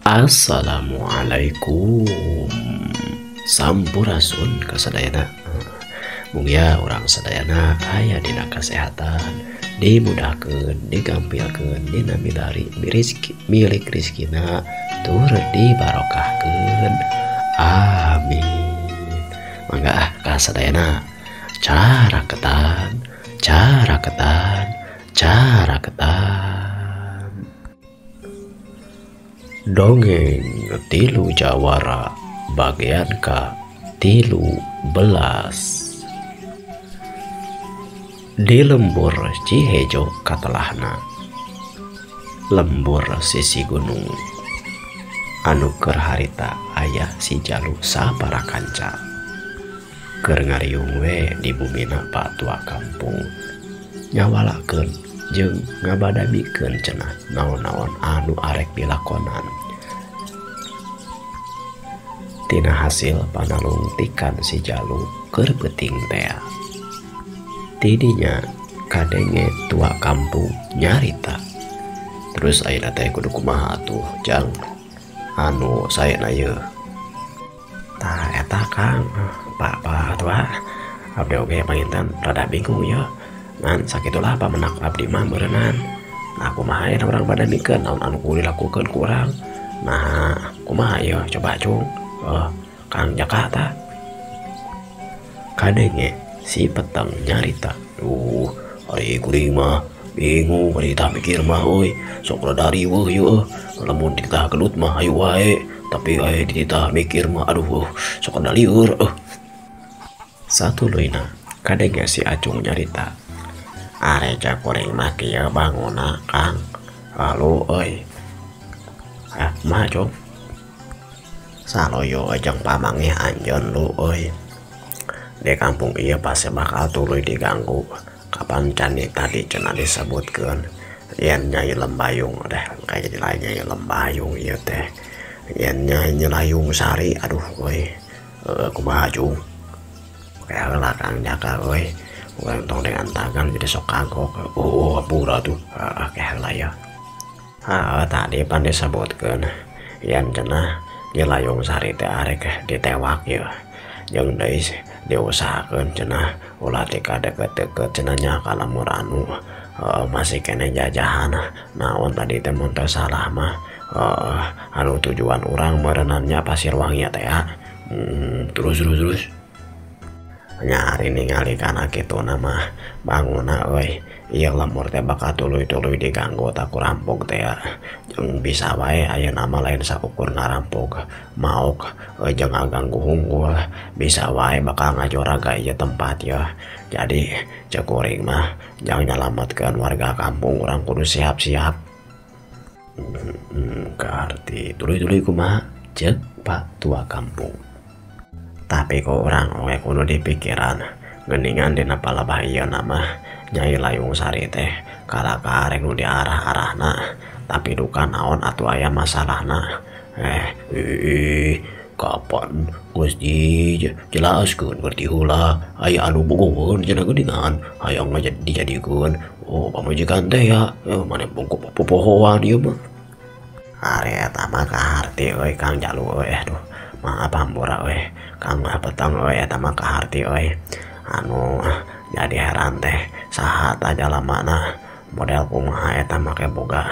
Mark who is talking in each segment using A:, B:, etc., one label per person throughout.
A: Assalamualaikum, sampurasun kasadayana. Mugia urang sadayana aya dina kasehatan, dimudahkeun, digampilkeun dina milari rizki, milik rizkina, tur dibarokahkeun, amin. Mangga kasadayana caraketan caraketan caraketan. Dongeng Tilu Jawara bagian ka 13. Di lembur Cihejo katelahna, lembur sisi gunung anu keur harita aya si Jalu sapara kanca. Keur ngariung we di bumina patua kampung, nyawalakeun jeung ngabadamikeun cenah naon-naon anu arek dilakonan. Tina hasil panalungtikan si Jalu keur peuting tea. Tidinya kadenge tua kampung nyarita. Terus ayeuna teh kudu kumaha atuh jang anu saena yeuh. Tah eta Kang, Pak tua abdi oge panginten rada bingung yeuh. Ngan sakitulah pamenak abdi mah meureunnan. Nah kumaha aya urang badamikeun naon anu kudu dilakukeun ku urang. Nah kumaha yeuh coba cung. Kang Jaka tah. Kadenge si petang nyarita. Duh, ari kuring mah bingung ari tah mikir mah euy. Sok rada riweuh yeuh. Lamun dititah gelut mah hayu wae, tapi aya dititah mikir mah aduh sok rada lieur. Satuluyna kadenge si Acung nyarita. Areja kuring mah kieu banguna Kang. Lalu euy. Ah, mah cung. Saloyo jeung pamangih anjeun lu euy. Di kampung ieu pasti bakal tuluy diganggu. Kapan can tadi cenah disebutkeun yen Nyai Lembayung deh, kayak jadi lain Nyai Lembayung ieu teh. Yen Nyai Layung Sari aduh euy. Kumaha cung? Kayak lah Kang Jaka euy. Urang tong dengan tangan jadi sok kagok. Oh, ampura tuh. Kayak lah ya. Tadi pan disebutkeun yen cenah Nyi Layung Sari teh arek ditewak ya. Jeung deui diusahakeun cenah ulah tika deket-deket cenah nya ka lemur anu masih keneh jajahan. Naon tadi teh mun teu salah mah anu tujuan urang meureunannya Pasir Wangi teh ya. Terus terus. Nyari ningali kana kituna mah banguna euy. Ieu lembur teh bakal tuluy-tuluy diganggu tak ku rampok teh ya. Jeung bisa wae ayeuna mah lain saukur ngarampok maok jeung ngaganggu hungkul, bisa wae bakal ngajoraga ieu tempat ya. Jadi ceuk kuring mah jang nyalametkeun warga kampung urang kudu siap-siap. Kaharti tuluy-tuluy kumaha ceuk Pak Tua Kampung. Tapi kok urang oge kudu dipikiran geuningan dina palebah ieu mah Nyai Layung Sari teh kalaka arek nu diarah-arahna, tapi duka naon atuh aya masalahna. Kapan geus dijelaskeun ngerti heula aya anu bogoheun cenah geuningan hayang dijadikeun. Oh pamajikan teh ya maneh bungkuk popohoan ieu mah. Ari eta mah kaharti euy Kang Jalu euy. Aduh maaf hampura euy Kang Petang euy eta mah kaharti euy. Anu jadi heran teh saha tah jalamana model kumaha eta make boga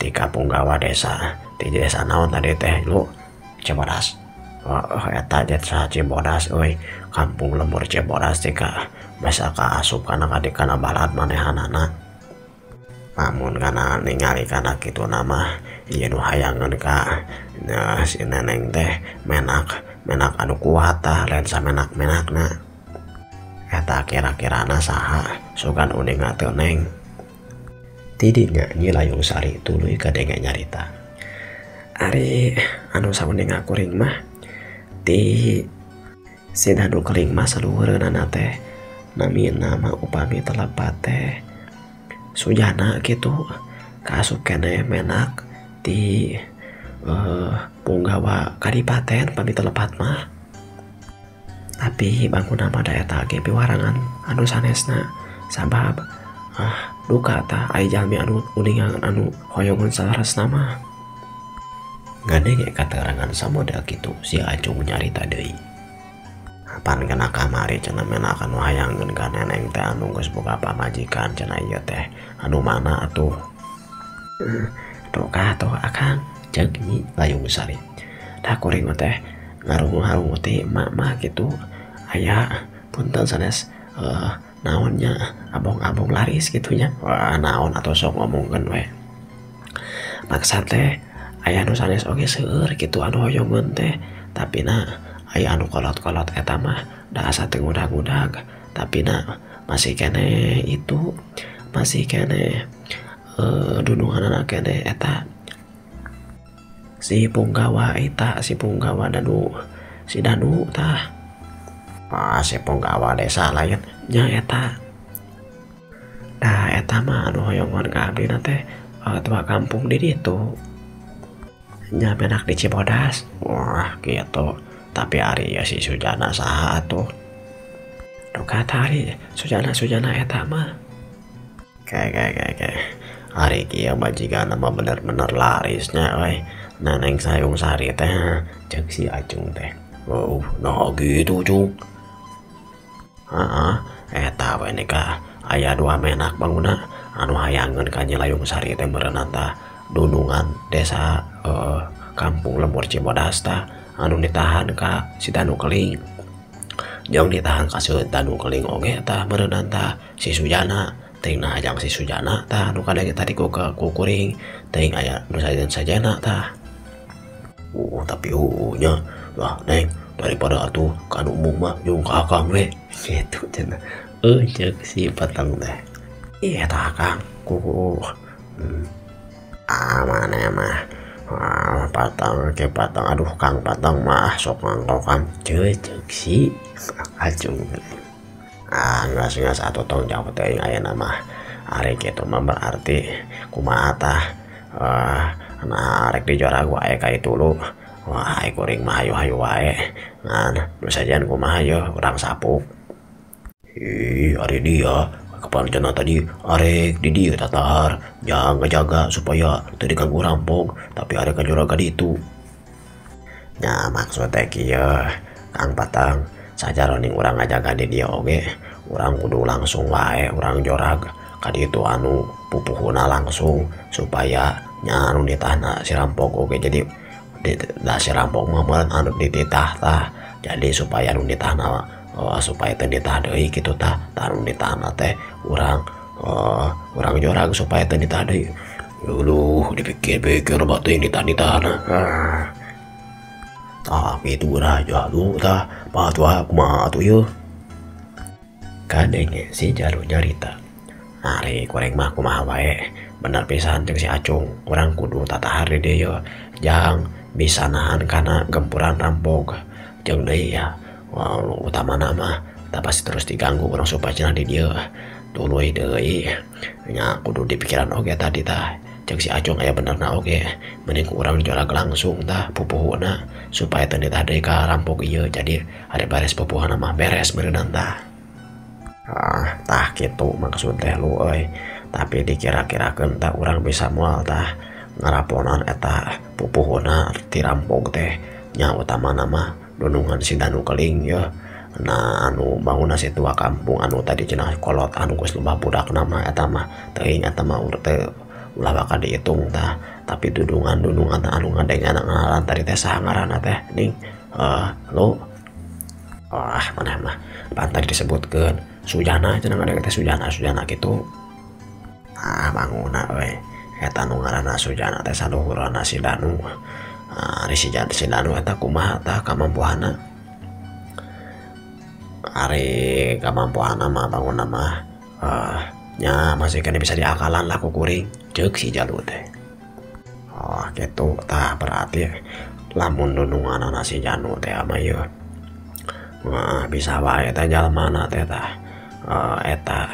A: tika punggawa desa ti desa naon tadi teh lu Cibodas. Oh eta desa Cibodas euy, kampung lembur Cibodas tika basa kaasup kana kadikana balad manehanana. Lamun kana ningali kana kitu mah ieu nu hayangeun ka si neneng teh menak menak anu kuat tah lain samenak-menakna. Eta kira-kirana saha sugan uninga teu neng. Tidinya Nyi Layung Sari tuluy kadenge nyarita. Ari anu sauninga kuring mah ti si Danu Keling mah saluhureunana teh namina mah upami telepat teh Sujana kitu kaasup keneh menak ti punggawa kadipaten pami telepat mah. Tapi bangunna mah da eta ge piwarangan anu sanesna sabab duka tah aya jalmi anu uningan anu hoyongan saleresna mah. Ngadenge katerangan samodel kitu si Acung nyarita deui. Pan kena kamari cenah menakan hayangkeun ka neneng teh anu geus boga pamajikan cenah ieu teh anu mana atuh. Duka atuh akang ceuk Nyi Layung Sari. Da kuring teh ngarungu-harungu teh emak mah kitu aya punten sanes naonnya abong-abong laris gitunya. Wah naon atuh sok ngomongkeun we. Maksad teh aya nu sanes oge seueur kitu anu hoyongeun teh tapi na aya anu kolot-kolot eta mah da asa teu ngudag-ngudag tapi na masih keneh itu masih keneh dununganana keneh eta si punggawa eta si punggawa Danu si Danu tah. Ah si punggawa desa lain nya eta. Dah eta mah anu hoyongan ka abdi teh tua kampung di ditu nya menak di Cibodas. Wah gitu. Tapi ari ya si Sujana saha atuh. Duka tari Sujana eta mah. Kayak ari kieu mah jigana mah bener-bener larisnya euy. Neneng Sayung Sari teh ceuk si Acung teh. Oh, nah gitu Cung. Heeh, eta we nikah aya dua menak banguna anu hayangeun ka Nyi Layung Sari teh meureunna tah dunungan desa kampung Lembur Cibodas tah anu ditahan ka si Danu Keling. Jeung ditahan ka si Danu Keling oge tah meureunna tah si Sujana. Teuing nah jang si Sujana tah anu kadang tadi ku kuring teuing aya nu sajen-sajena tah. Tapi nya lah neng daripada atuh ka anu umum mah jeung ka akang we kitu cenah. Ceuk si Patang teh. Ih eta akang ku ah mana mah Patang ke Patang aduh Kang Patang mah sok ngangkokan ceuk si Acung. Ah ngas atuh tong jauh teuing ayeuna mah ari kitu mah berarti kumaha tah nah arek dijorag wae ka itu lu. Wah kuring mah hayu-hayu wae ngan nu sajian kumaha yeuh urang sapuk. Ih ari dia kapan cenah tadi arek di dieu tatahar jang ngajaga supaya teu diganggu rampok tapi arek kajorag ka ditu. Nya maksud teh kieu Kang Patang sajaroning urang ngajaga di dieu oge urang kudu langsung wae urang jorag ka ditu anu pupuhuna langsung supaya nya anu ditahna si rampok oge jadi da si rampok mah meureun anu dititah tah jadi supaya anu ditahna supaya teu ditah deui kitu tah anu ditahna teh urang urang jorag supaya teu ditah deui. Luluh dipikir-pikir loba teuing ditah-ditahna. Tah kitu raja lu tah patua kumaha atuh ieu. Kadenge si Jalu nyarita. Ari kuring mah kumaha wae bener pisan jeung si Acung urang kudu tatahar di dieu jang bisa nahan kana gempuran rampok jeung deui ya. Wah utamana mah tah pasti terus diganggu urang supaya cenah di dieu tuluy deui nya kudu dipikiran oge tadi tah ceuk si Acung aya benerna oge mending ku urang jorag langsung tah pupuhuna supaya teu ditah deui ka rampok ieu jadi ari beres pupuhna mah beres meureunna tah. Ah tah kitu maksud teh lu euy tapi dikira-kirakeun tah urang bisa moal tah ngaraponan eta pupuhuna ti rampok teh nya utamana mah dunungan si Danu Keling yeuh. Nah anu bangunna si tua kampung anu tadi cenah kolot anu geus loba budakna mah eta mah teuing eta mah teu ulah bakal diitung tah tapi dudungan-dudungan anu ngadengeun ngaran tadi teh saha ngaranna teh ning lu wah maneh mah pan tadi disebutkeun Sujana cenah ngadenge teh Sujana kitu. Ah bangunna we eta nu ngaranna Sujana teh saluhurna si Danu. Ari si Danu eta kumaha tah kamampuanna. Ari kamampuanna mah bangunna mah nya masih kena bisa diakalan lah ku kuring ceuk si Jalu teh. Oh kitu tah berarti lamun dununganana si Janu teh mah ieu. Wah bisa wae teh jalmana teh tah eta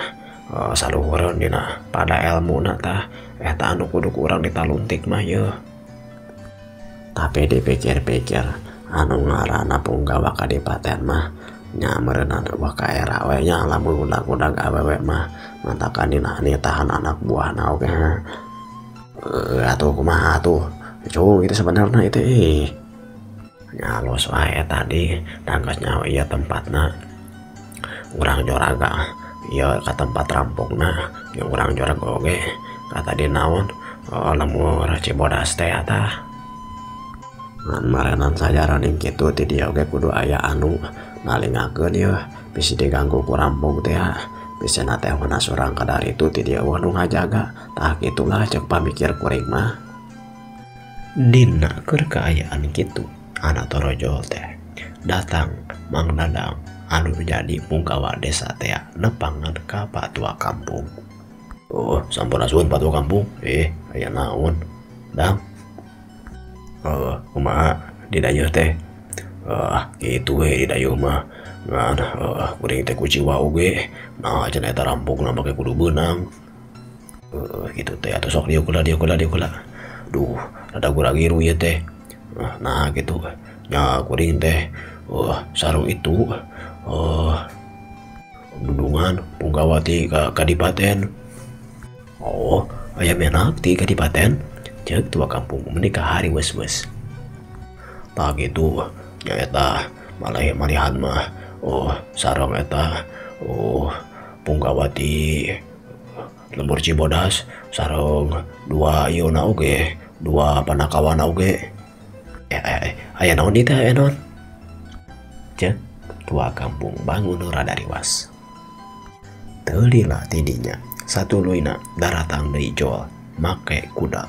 A: saluhureun dina pada elmuna tah eta anu kudu ku urang ditaluntik mah ieu. Tapi dipikir-pikir anu ngaranna punggawa kadipaten mah nya meureunna waka era we nya lamun udag-udag awewe mah mantakan dina nitahan anak buahna oge. Atuh kumaha atuh Cung itu sebenarnya itu Nyalos wae tadi tangkas nyawa ieu tempatna. Urang joraga ieu ka tempat rampokna, jeung urang jorag oge ka tadi naon lembur Cibodas teh tah. Ngan marenan sajaroning kitu ti dieu oge kudu aya anu nalingakeun ieu bisi diganggu ku rampok teh. Bisa teh mana surang kadaritu ti dieu nu ngajaga. Tah kitulah cek pamikir kuring mah. Dina keur kaayaan kitu anak torojol teh datang Mang Dadang anu jadi punggawa desa teh nepangan ka patua kampung. Oh, sampurasun patua kampung. Aya naon? Dang. Kumaha di dayeuh teh? Kitu we di dayeuh mah. Ngan kuring teh kuciwa oge. Nah, cenah eta rampokna make kudu beunang. Kitu teh atuh sok dieu kula dieu kula dieu kula. Duh, rada guragiru ieu teh. Nah gitu. Nya kuring teh sarung itu dundungan punggawa ti ka kadipaten. Oh, aya menak ti kadipaten. Ceuk tua kampung meuni ka hari weus-weus. Tah kitu nya eta malih malihan mah sarung eta punggawa ti lembur Cibodas sareng dua ieu na oge, dua panakawana oge. Aya naon ieu teh aya naon? Ceuk tua kampung bangun rada riwas. Teu lila ti dinya satuluyna daratang deui jol make kuda.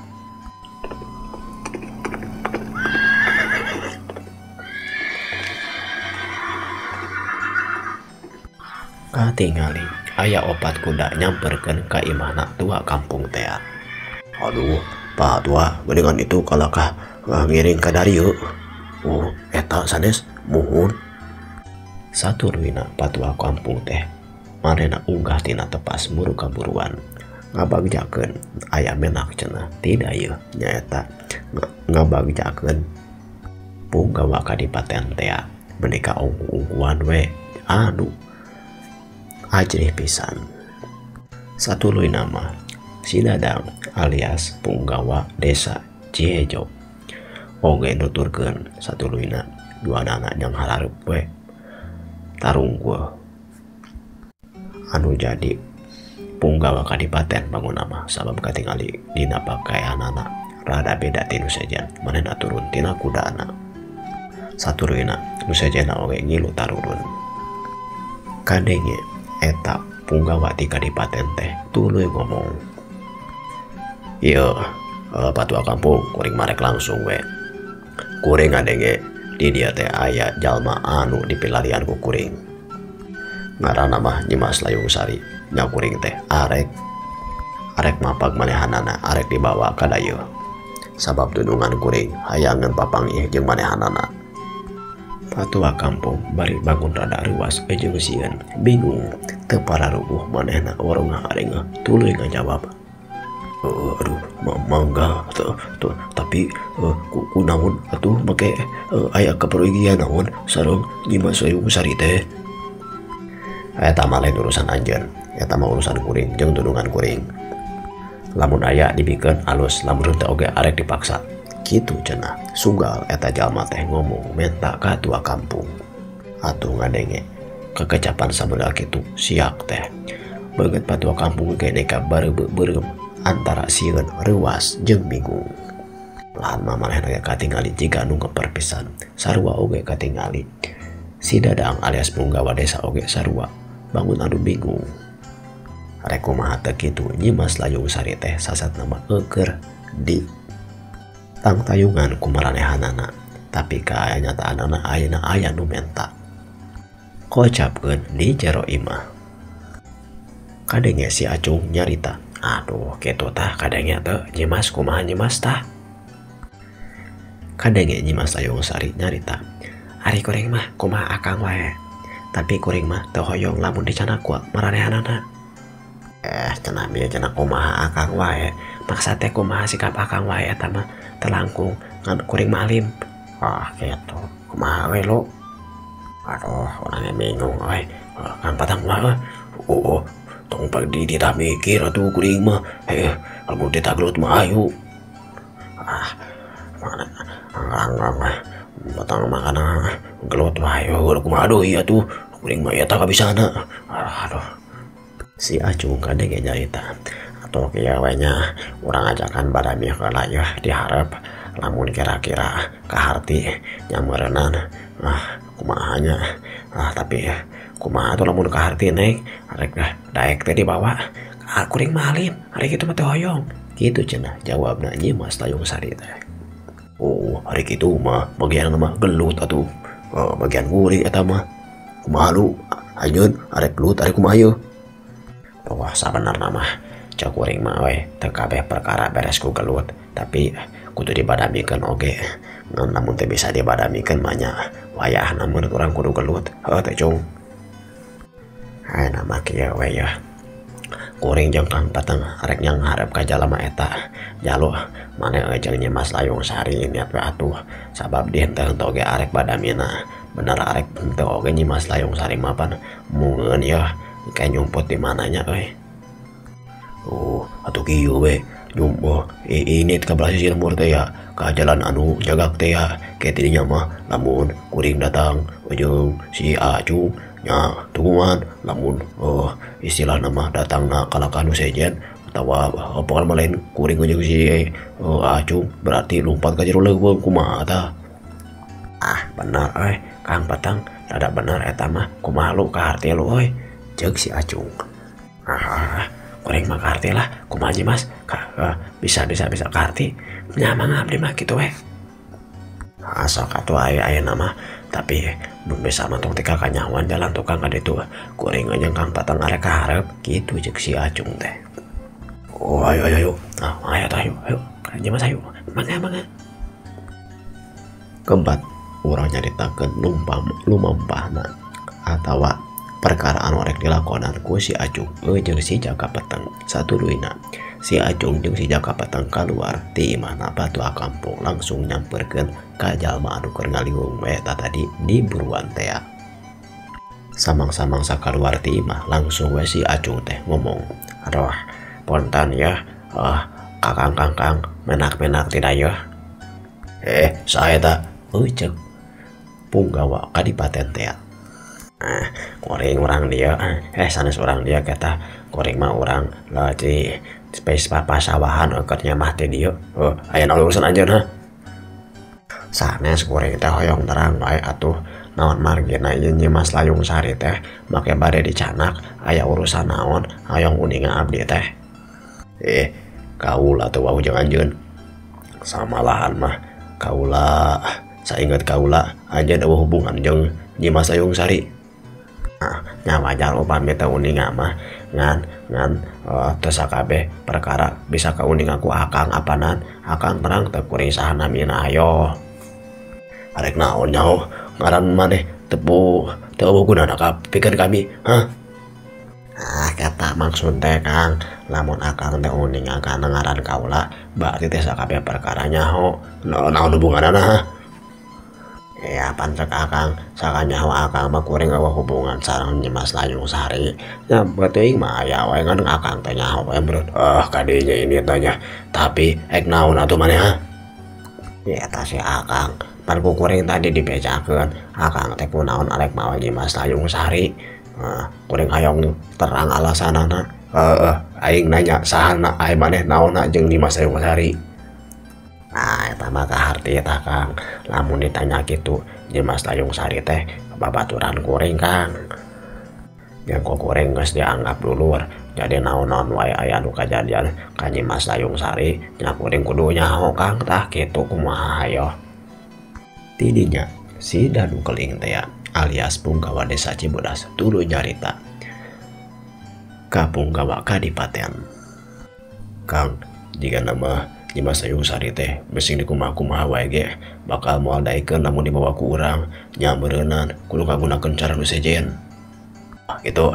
A: Katingali aya opat kuda nyamperkeun ka imahna tua kampung teh. Aduh, Pak Tua, geuningan itu kalakah ngiring ka darieu. Oh, eta sanes muhun. Satuluyna patua kampung teh manehna unggah tina tepas muru kaburuan. Ngabagjakeun aya menak cenah ti dayeuh nyaeta ngabagjakeun punggawa kadipaten teh meuni ka ungku-ungkuan we anu ajrih pisan. Satuluyna mah si Dadang alias punggawa desa Cihejo oge nuturkeun satuluyna duanana jang halareup we tarungkul anu jadi punggawa kadipaten bangunna mah sabab katingali dina pakaianana rada beda ti nu sejen manehna turun tina kudana. Satuluyna nu sejenna oge ngilu tarurun. Kadenge eta punggawa ti kadipaten teh tuluy ngomong, ieu patua kampung kuring marek langsung we. Kuring ngadenge di dieu teh aya jalma anu dipilarian ku kuring. Ngaranna mah Nyimas Layung Sari. Nya kuring teh arek mapag manehanana arek dibawa ka dayeuh. Sabab dunungan kuring hayangeun papanggih jeung manehanana. Patua kampung bari bangun rada ruas jeung sieun bingung teu pararuguh manehna warung ngaharengeuh tuluy ngajawab. Aduh, mangga tapi ku naon atuh make aya kaperugian naon sareng Nyimas Layung Sari teh. Eta mah lain urusan anjeun, eta mah urusan kuring jeung dunungan kuring. Lamun aya dibikeun alus, lamun henteu oge arek dipaksa. Kitu cenah sugal eta jalma teh ngomong menta ka tua kampung. Atuh ngadenge kekecapan samudal kitu siak teh. Beungeut patua kampung ge neka bareubeuk-beureum antara sieun reuas jeung bingung. Lahan mah manehna ge katingali jiga nu ngeper pisan. Sarua oge katingali. Si Dadang alias punggawa desa oge sarua bangun anu bingung. Rek kumaha teu kitu Nyimas Layung Sari teh sasatna mah eueur di tangtayungan ku maranehanana, tapi kanyataanana ayeuna aya nu menta. Kocapkeun di jero imah. Kadenge si Acung nyarita, aduh kitu tah kadenge teu Nyimas kumaha Nyimas tah. Kadenge Nyimas Layung Sari nyarita, ari kuring mah kumaha akang wae. Tapi kuring mah teu hoyong lamun dicanak ku maranehanana. Cenah bieu cenah kumaha akang wae. Maksa teh kumaha sikap akang wae eta mah telangkung ngan kuring mah alim. Ah kitu kumaha we lu. Aduh orangnya bingung euy. Kan patang kumaha. Oh, tong pag di mikir atuh kuring mah. Lamun ditaglut mah ayo. Ah, Batang makana gelut wae heuh kumaha deui atuh kuring mah eta kabisana. Aduh. Si Acung kadenge nyarita atuh kieu we nya urang ajakan badami heula yeuh diharep lamun kira-kira kaharti nya meureunnan kumaha nya tapi kumaha atuh lamun kaharti neng arek daek teh dibawa kuring mah alim ari kitu mah teu hoyong kitu cenah jawabna Nyi Mas Layung Sari teh. Oh ari kitu mah bagian mah gelut atuh bagian kuring eta mah kumaha lu anjeun arek gelut arek kumaha yeuh. Wah sabenerna mah cek kuring mah we teu kabeh perkara beres ku gelut tapi kudu dibadamikeun oge ngan lamun teu bisa dibadamikeun mah nya wayahna mun urang kudu gelut heuh teh cung. Ayeuna mah kieu we yeuh kuring jeung Kang Pateng arek nyangharep ka jalma eta jaluh maneh jeung Nyi Mas Layung Sari niat we atuh sabab di henteu oge arek badamina bener arek henteu oge Nyi Mas Layung Sari mah pan mungeun yeuh kayak nyumput di mananya euy. Oh atuh kieu we nyumpuh ini ka belah sisi lembur teh ya ka jalan anu jagak teh ya ke tidinya mah lamun kuring datang jeung si Acung nya tungguan lamun istilah nama datangna kalakah nu sejen atawa pokokna mah lain kuring jeung si Acung berarti lompat ka jero leuweung kumaha tah. Bener euy Kang Patang rada bener eta mah kumaha lu kaharti lu euy ceuk si Acung. Kuring mah kaharti lah kumaha Nyi Mas bisa kaharti nya mangga abdi mah kitu we. Sok atuh aya ayeuna mah tapi mun bisa mah tong teh kanyahoan jalan tukang ka ditu kuring jeung Kang Patang arek kaharep kitu ceuk si Acung teh. Oh ayo ayo ayo ayo tah ayo ayo Nyi Mas ayo mangga mangga. Keempat urang nyaritakeun lumampahna atawa perkara anu arek dilakonan ku si Acung jeung si Jaka Peteng. Satuluyna si Acung jeung si Jaka Peteng kaluar ti imahna patua kampung langsung nyamperkeun ka jalma anu keur ngaliwung we eta tadi di buruan tea. Samang-samang sakaluar ti imah langsung we si Acung teh ngomong, aduh pontan ya kakang kangkang menak-menak tidak ya. Saya tak ceuk punggawa kadipaten tea. Kuring orang dia sanes orang dia kata kuring mah orang lah di space papasawahan eukeur mah teh dieu aya naon urusan anjeun ha sanes kuring teh hoyong terang wae atuh naon margina ieu Nyi Mas Layung Sari teh make bade dicanak aya urusan naon hoyong uninga abdi teh. Kaula teu wau jeung anjeun samalahan mah kaula sainget kaula anjeun eueuh hubungan jeung Nyi Mas Layung Sari. Nya wajar upami teu uninga mah ngan teu sakabeh perkara bisa kauninga ku akang apanan akang terang teu kuring saha namina ayo arek naon nyaho ngaran maneh teu eueuh gunana ka pikeun kami hah. Kata maksud teh Kang lamun akang teh uninga kana ngaran kaula berarti teh sakabeh perkara nyaho naon hubunganana ha. Ya pancek akang sakanyaho akang mah kuring eueuh hubungan sareng Nyi Mas Layung Sari nya teuing mah aya we ngan akang teh nyaho we meureun kadinya ini tanya tapi ek naon atuh maneh ha. Ya eta si akang pan ku kuring tadi dibejakeun akang teh kunaon arek mawa Nyi Mas Layung Sari kuring hayang terang alasanana aing nanya sahana aing maneh naonna jeung Nyi Mas Layung Sari. Nah eta mah kaharti eta Kang lamun ditanya kitu Nyi Mas Layung Sari teh babaturan kuring Kang jeung ku kuring geus dianggap dulur jadi naon-naon wae aya nu kajadian ka Nyi Mas Layung Sari nya kuring kudu nyaho Kang tah kitu kumaha hayo. Tidinya si Danu Keling teh alias punggawa desa Cibodas tuluy nyarita ka punggawa kadipaten. Kang jika nama Nyi Mas Layung Sari teh besing dikumaha-kumaha wae ge bakal moal daekeun lamun dibawa ku urang nya meureunan kudu ngagunakeun cara nu sejen. Gitu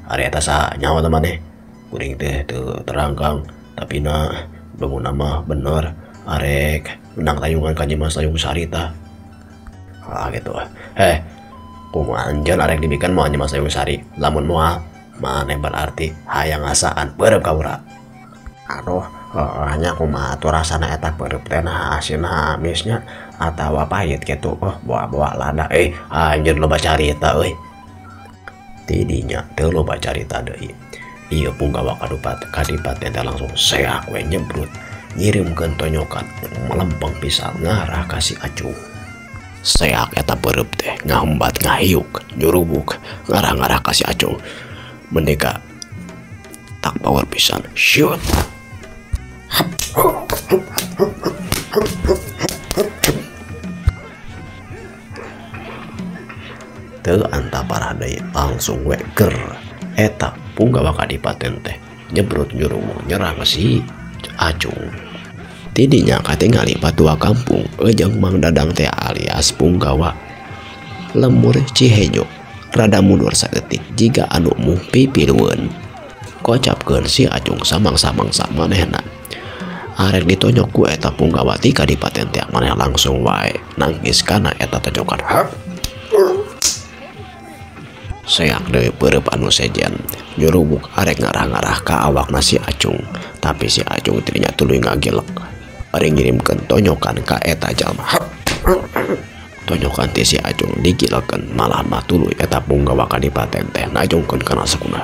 A: ari eta saha nyaho teh maneh kuring teh teu terang Kang tapi na bangun mah bener arek menang tayungan ka Nyi Mas Layung Sari tah. Gitu kumaha anjeun arek dibikeun moal Nyi Mas Layung Sari lamun moal maneh berarti hayang ngasaan beureum ka urang. Aduh Hanya kumaha atuh rasana eta peureub teh nah asin amisnya atawa pahit kitu. Oh bawa-bawa lada anjeun loba carita euy. Tidinya teu loba carita deui. Ieu punggawa kadipaten teh langsung seak we nyebrut ngirimkeun tonyokan melempeng pisan ngarah ka si Acung. Seak eta peureub teh ngahembat ngahiuk nyurubuk ngarah-ngarah ka si Acung. Mendeka tak power pisan. Shoot. Teu anta parah deui langsung we ger eta punggawa kadipaten teh nyebrut nyurumuk nyerang si Acung. Tidinya katingali patua kampung jeung Mang Dadang teh alias punggawa lemur Cihejo rada mundur saeutik jiga anu mung pipilueun. Kocapkeun si Acung samang-samangsa manehna. Arek ditonyok ku eta punggawa ti kadipaten teh maneh langsung wae nangkis kana eta tonyokan. Seak deui peureub anu sejen nyurubuk arek ngarah-ngarah ka awakna si Acung, tapi si Acung tidinya tuluy ngagilek bari ngirimkeun tonyokan ka eta jalma. Tonyokan ti si Acung digilekeun malah mah tuluy eta punggawa kadipaten teh najongkeun kana sakuna.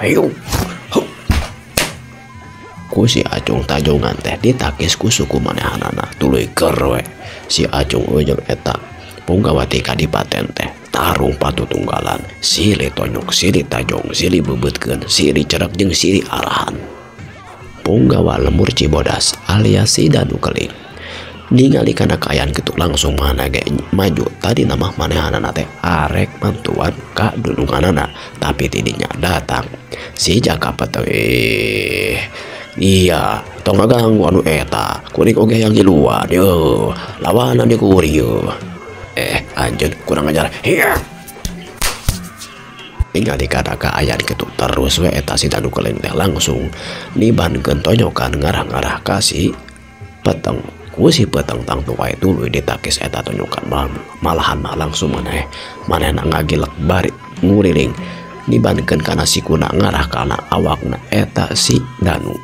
A: Ku si Acung tajongan teh ditakis ku suku manehanana tuluy ger we si Acung jeung eta punggawa ti kadipaten teh tarung patutunggalan, silih tonyok, silih tajong, silih bebeutkeun, silih cerek jeung silih arahan. Punggawa lemur Cibodas alias si Danu Keling ningali kana kaayaan kitu langsung mana ge maju. Tadi nama manehanana teh arek mantuan ka dulunganana, tapi tidinya datang si Jaka Peteng. Iya, tong ngaganggu anu eta, kuring oge yang ngiluan yeuh, lawanan ieu kuring yeuh. Anjeun kurang ajar. Hiya. Ningali kana kaayaan kitu terus we eta si Danu Keling teh langsung nibankeun tonyokan ngarah-ngarah ka si Peteng. Ku si Peteng tangtu wae tuluy ditakis eta tonyokan, malahan mah langsung maneh manehna ngagilek bari nguriling nibankeun kana sikuna ngarah kana awakna eta si Danu.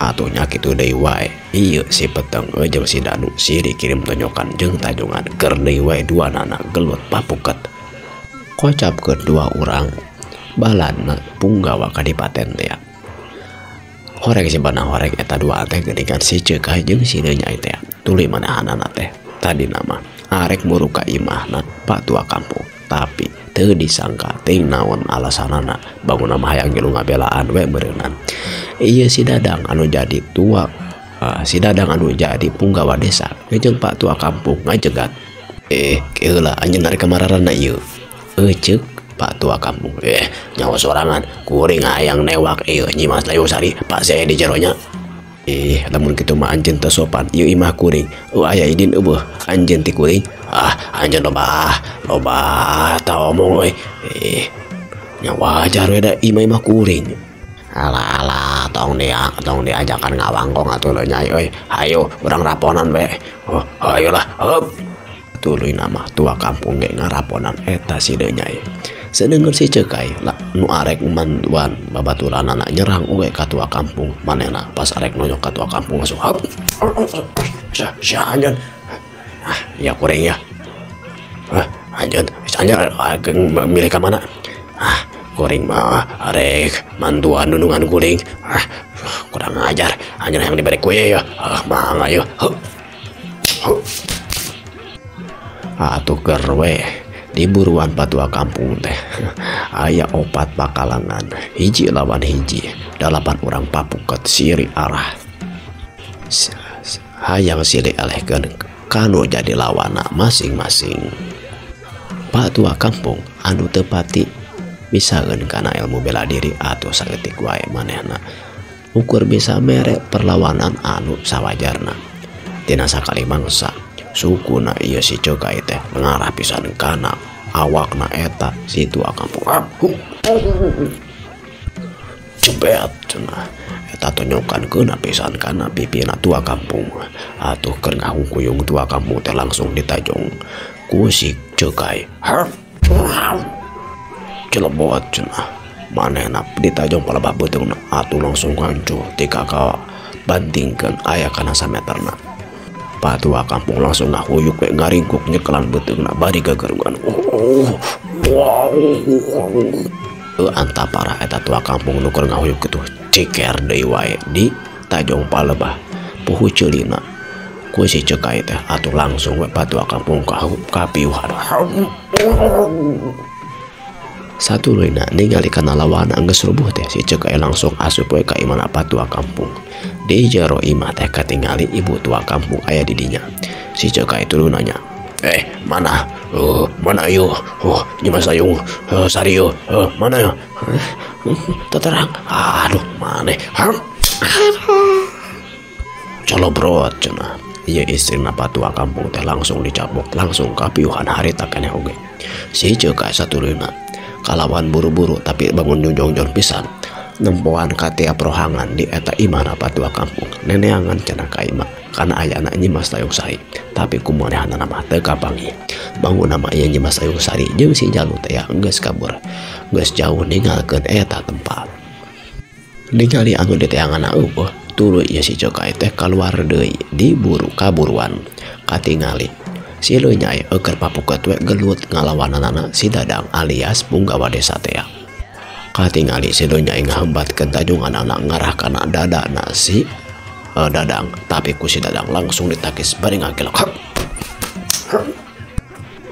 A: Atuh nya kitu deui wae ieu si Peteng jeung si Danu silih kirim tonyokan jeung tajongan keur deui wae duanana gelut papuket. Kocapkeun dua urang balanna punggawa kadipaten teh. Horeng si bana horeng eta dua teh geuningan si Ceukai jeung si Denyai teh. Tuluy manahanana teh tadi nama arek muru ka imahna Pak Tua kampung, tapi teu disangka ting naon alasanana bangunna mah hayang ngilu ngabelaan we meureunnan. Ieu si Dadang anu jadi tua, si Dadang anu jadi punggawa desa jeung Pak Tua kampung ngajegat. Keula anjeun arek kamararana ieu. Ceuk Pak Tua kampung. Nyawa sorangan kuring hayang newak ieu Nyi Mas Layungsari Pak saya di jeronya. Lamun kitu mah anjeun teu sopan ieu imah kuring. Aya idin eueuh anjeun ti kuring. Ah, anjeun loba loba ta omong euy. Nya wajar we da imah-imah kuring. Alah alah tong dia tong diajakan ngawangkong atuh leuh nyai euy. Hayo urang raponan we. Oh, ayolah heup. Tuluy nama tua kampung ge ngaraponan eta si denyai. Sedenger si Ceukai lah nu arek mantuan babaturanana nyerang oge ka tua kampung manehna pas arek nonyok ka tua kampung langsung heup. Sia anjeun. Ah, ya kuring ya. Ah, anjeun, anjeun milih ka mana? Ah, kuring mah arek mantuan nunungan kuring. Ah, kurang ajar. Anjeun yang diberi kue ya. Ah, mangga yeuh. Hup. Hup. Atuh keur we di buruan patua kampung teh aya opat pakalangan hiji lawan hiji dalapan urang papuket siri arah hayang silih elehkeun kanu jadi lawana masing-masing. Pak Tua kampung anu teu pati misalkan kana ilmu bela diri atau saeutik wae manehna ukur bisa mere perlawanan anu sawajarna. Tina sakali mangsa sukuna ieu si Ceukai teh ngarah pisan kana awakna eta si tua kampung. Jebet cenah eta tonyokan keuna pisan kana pipina tua kampung. Atuh keur ngahungkuyung tua kampung teh langsung ditajong ku si Ceukai. Celebot cenah Manehna ditajong palebah beuteungna atuh langsung hancur tika ka bantingkeun aya kana sameterna. Patua kampung langsung ngahuyuk we ngaringkuk nyekelan beuteungna bari gagerungan. Anta parah eta tua kampung nu keur ngahuyuk kitu ciker deui wae di tajong palebah puhu ceulina. Ku si Cekai teh atuh langsung we patua kampung kapiuhan. Satuluyna ningali kana lawana geus rubuh teh si Cekai langsung asup we ka imahna patua kampung. Di jero imah teh katingali ibu tua kampung aya di dinya. Si Cekai tuluy nanya, "Mana? Mana ieu? Nyimas Layung Sari ieu? Mana ieu? Terang. Aduh, maneh. Colobrot cenah." Ieu istrina patua kampung teh langsung dicabok, langsung kapiuhan harita keneh oge. Si Cekai satuluyna kalawan buru-buru tapi bangun jongjon pisan. Nempoan ka tiap rohangan di eta imahna patua kampung. Neneangan cenah ka imah kana ayana Nyimas Layung Sari, tapi kumanehanna mah teu kapanggih. Bangun nama ieu Nyimas Layung Sari jeung si Jalu teh geus kabur, geus jauh ninggalkeun eta tempat. Ningali anu diteanganna eueuh, tuluy ieu si Cekai teh kaluar deui diburu kaburuan. Katingali si Leunyai eukeun papuket we gelut ngalawananana si Dadang alias punggawa desa teh. Katingali si Leunyai ngahambatkeun tajunganana ngarah kana dadana si Dadang, tapi ku si Dadang langsung ditakis bari ngagilok.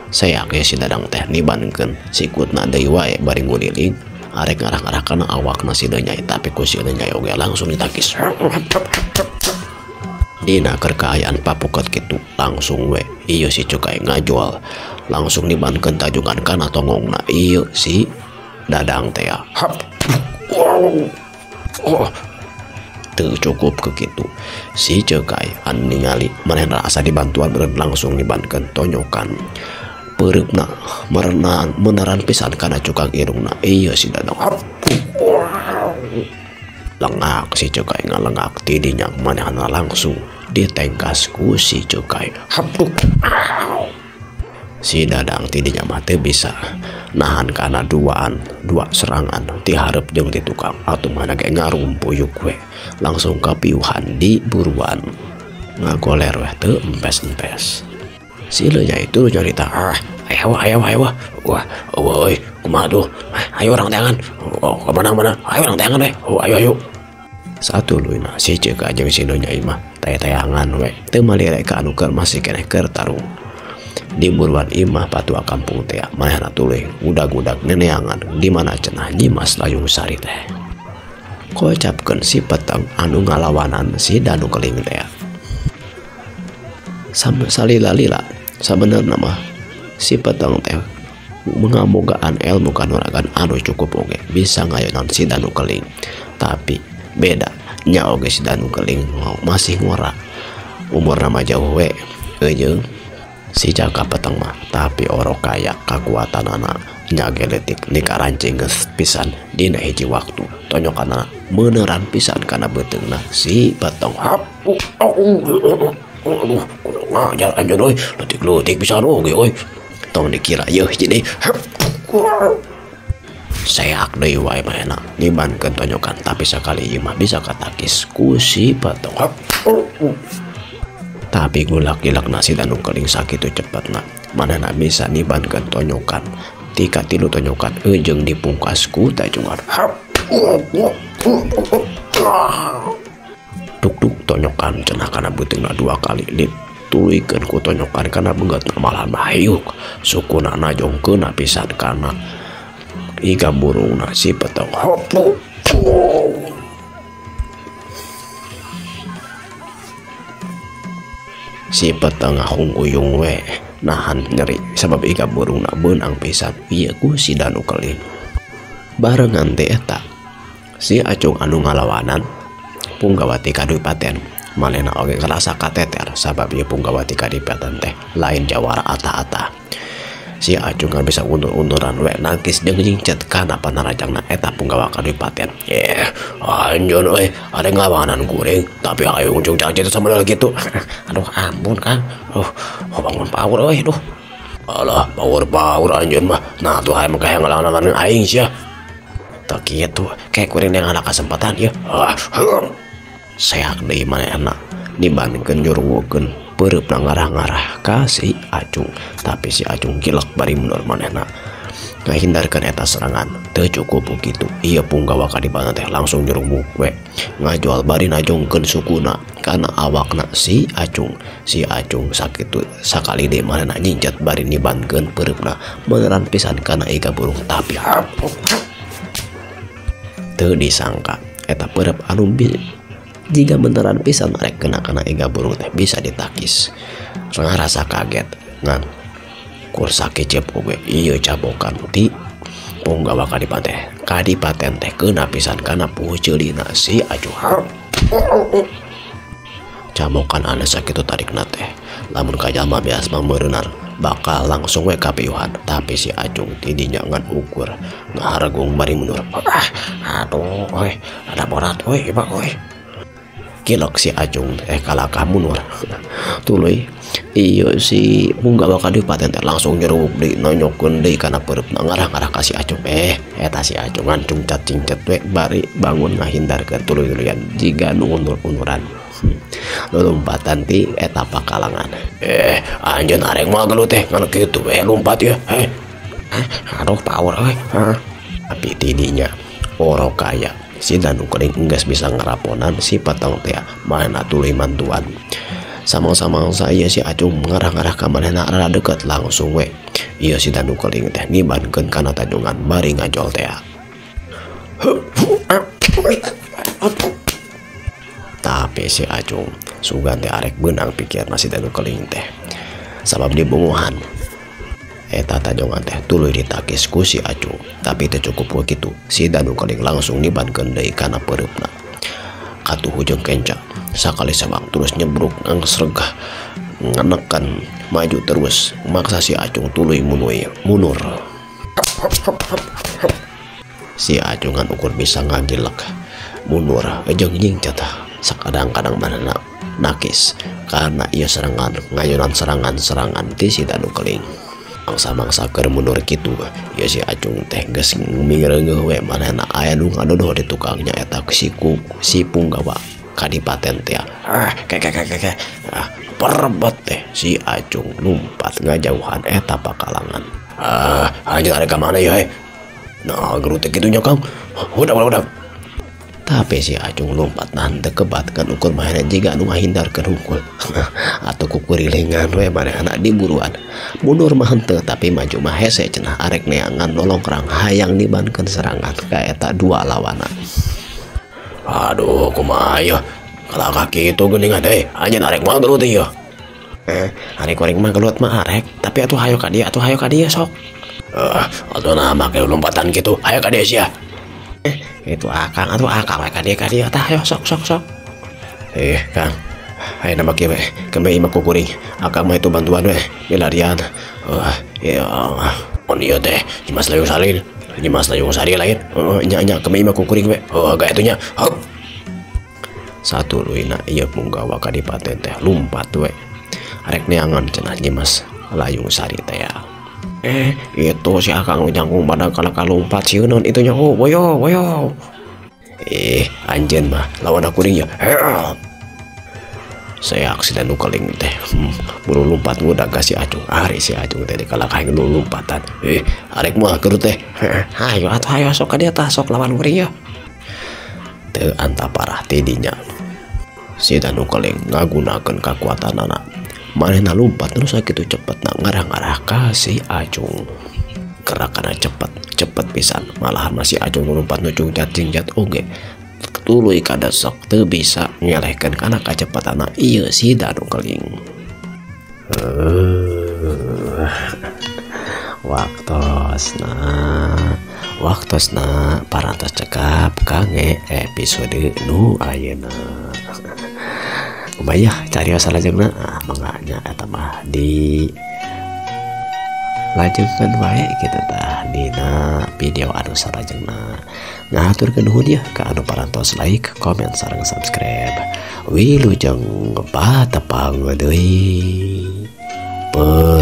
A: Sayak ge si Dadang teh nibankeun sikutna deui wae bari nguliling arek ngarah-ngarah kana awakna si Leunyai, tapi ku si Leunyai oge langsung ditakis. Dina keur kaayaan papuket kitu langsung we ieu si Cekai ngajual, langsung nibankeun tajungan kana tongongna ieu si Dadang teh. Teu cukup ke kitu si Cekai anu ningali manehna asa dibantuan beureun langsung nibankeun tonyokan peureupna merenang meneran pisan kana cukang irungna ieu si Dadang. Lengak si Cekai ngalengak tidinya manehna langsung ditengkas ku si Cekai. Si Dadang tidinya mah teu bisa nahan kana dua serangan ti hareup jeung ti tukang atuh mana ge ngarumpuyuk we langsung kapiuhan di buruan ngagoler we teu empes-empes. Si Leunyai itu nyarita, ayo ayo ayo, wah euy kumaha tuh, ayo urang teangan, oh kemana mana, ayo urang teangan we, oh ayo ayo. Satuluyna si Cekai jeung si Leunyai mah teh-teangan we teu malire ka anu keur masih keneh keur tarung. Di buruan imah patua kampung teh manehna tuluy udag-udag neneangan di mana cenah Nyimas Layung Sari teh. Kocapkeun si Peteng anu ngalawanan si Danu Keling teh. Salila-lila sabenerna mah si Peteng teh mengamogaan ilmu kanuragan anu cukup oge bisa ngayonan si Danu Keling. Tapi beda nya oge si Danu Keling masih ngora, umurna mah jauh we eujeung si Jaka Peteng mah, tapi orok kaya kakuatanana nya geletik nika rancing geus pisan dina hiji waktu tonyokanana meuneran pisan kana beuteungna si Peteng. Aduh, ngajar anjeun euy, leutik-leutik pisan oge euy. Tong dikira yeuh hiji deui. Seak deui wae manehna nibankeun tonyokan, tapi sakali ieu mah bisa katakis ku si Peteng. Tapi gulak-gilak nasi Danu Keling sakitu cepetna manehna bisa nibankeun tonyokan tika tilu tonyokan eujeung dipungkas ku tajungan. Duk-duk tonyokan cenah kana beuteungna dua kali dituluykeun ku tonyokan kana beungeutna malahan hayuk sukuna najongkeun pisan kana iga burungna si Peteng. Si Peteng ngahunguyung we nahan nyeri sabab iga burungna beunang pisan ieu ku si Danu Keling. Barengan teh eta si Acung anu ngalawanan Punggawati Kadipaten manehna oge ngarasa kateter sabab ieu Punggawati Kadipaten teh lain jawara ata-ata. Si Acung kan bisa undur-unduran we nangkis jeung nyingcet kana panarajangna eta Punggawa Kadipaten. Anjeun euy, ada ngalawanan kuring tapi ayo ujung janji sama gitu. Aduh ampun Kang. Bangun power euy duh. Alah power-power anjeun mah. Nah tuh hayang mah ngalawanan aing sia. Teu kitu kayak kuring yang kesempatan ya. Seak deui manehna dibandingkeun jurungkeun peureupna ngarah-ngarah ka si Acung, tapi si Acung gilek bari mundur manehna ngahindarkeun eta serangan. Teu cukup kitu ieu punggawa kadipaten teh langsung nyerubuk we ngajual bari najongkeun sukuna kana awakna si Acung. Si Acung sakitu sakali deui manehna nyincet bari nibankeun peureupna beneran pisan kana iga burung, tapi teu disangka eta peureub anu jika beneran pisan rek kena kana iga burung teh bisa ditakis. Ngarasa kaget ngan kursa kecep oge ieu cabokan ti punggawa kadipaten. Kadipaten teh kena pisan kana puceulina si Acung. Cabokan anu sakitu tarikna teh lamun ka jalma biasa mah meureunnar bakal langsung we kapiuhan, tapi si Acung tidinya ngan ukur ngahargung bari mundur. Aduh euy, ada borat euy ieu euy. Kilok si Acung kalakah mundur. Tuluy ieu si punggawa kadipaten teh langsung nyerubuk deui nonyokeun deui kana peureupna ngarah-ngarah ka si Acung. Eta si Acung ngancungcat cingcet we bari bangun ngahindarkeun tuluy-tuluyan jiga nu unur-unuran. Lompatan ti eta pakalangan. Anjeun areng moal gelut teh ngan kitu we lompat ya. Aduh power euy. Tapi tidinya oro kaya si Danu Keling enggeus bisa ngeraponan si peteng teh mana tuluy mantuan. Sama-sama saya si Acung ngarah-ngarah ka manehna rada deket langsung we ieu si Danu Keling teh nibankeun kana tajungan bari ngajol teh. Tapi si Acung sugan teh arek beunang pikirna si Danu Keling teh sabab dibunguhan eta tajongan teh tuluy ditakis ku si Acung. Tapi teu cukup kitu, si Danu Keling langsung nibankeun deui kana peureupna katuhu jeung kenca. Sakali sewak terus nyebruk ngangsregah ngenekan maju terus maksa si Acung tuluy mundur. Si Acung ngan ukur bisa ngagilek mundur jeung nyingcat. Sakadang-kadang manehna nakis karena ieu serangan ngayunan serangan-serangan ti si Danu Keling. Mangsa-mangsa keur mundur kitu ieu si Acung teh geus mireungeuh we manehna aya nu ngadodoh di tukangnya eta si punggawa kadipaten teh. Perebet teh si Acung lumpat ngajauhan eta pakalangan. Anjeun arek ka mana ieu he? Nah gelut teh kitu nya Kang. Udah. Tapi si Acung lompat nahan teu kebat kan ukur manehna jiga anu ngahindarkeun hungkul atau kukurilingan we manehna diburuan. Mundur mah henteu tapi maju mah hese cenah arek neangan lolongkrang hayang nibankeun serangan ka eta dua lawana. Aduh kumaha ieu kalakah kitu geuningan deui anjeun arek moal gelut ieu. Arek kuring mah gelut mah arek tapi atuh hayo ka dieu atuh hayo ka dieu sok. Atuh nah make lompatan kitu hayo ka dieu sia. Itu akang atuh akang we ka dieu tah hayo sok sok sok. Kang hayo nama kieu we kembe imah kukuring akang mah itu bantuan we milarian. Ya on ieu teh Nyimas Layung Sari Nyimas Layung Sari lain. Nya nya kembe imah kukuring we. Ga atuh nya. Satuluyna ieu punggawa kadipaten teh lumpat we arek neangan cenah Nyimas Layung Sari teh. Itu si akang jangkung pada kalakah lompat sieuneun itu nya. Oh woyo woyo. Anjeun mah lawan kuring ya. Saya si Danu Keling teh buru lompat ngudag ka si Acung. Ari si Acung teh dikalakah nu lompatan. Arek moal gelut teh. Hayo atuh hayo sok ka dieu tah sok lawan kuring ya. Teu antaparah ti dinya si Danu Keling ngagunakeun kakuatanana. Manehna lompat terus sakitu cepetna ngarah-ngarah ka si Acung. Gerakanna cepet pisan malahan masih Acung lompat nu cungcat-cingcat oge. Tuluy kadesek teu bisa ngelehkeun kana kacepatanna ieu si Danu Keling. Waktosna parantos cekap kangge episode nu ayeuna. Kumaha carios salajengna mangga eta mah di lajengkeun wae kitu tah dina video anu salajengna. Ngahaturkeun nuhun ya ka anu parantos like, komen sareng subscribe. Wilujeng patepang deui. Perantos.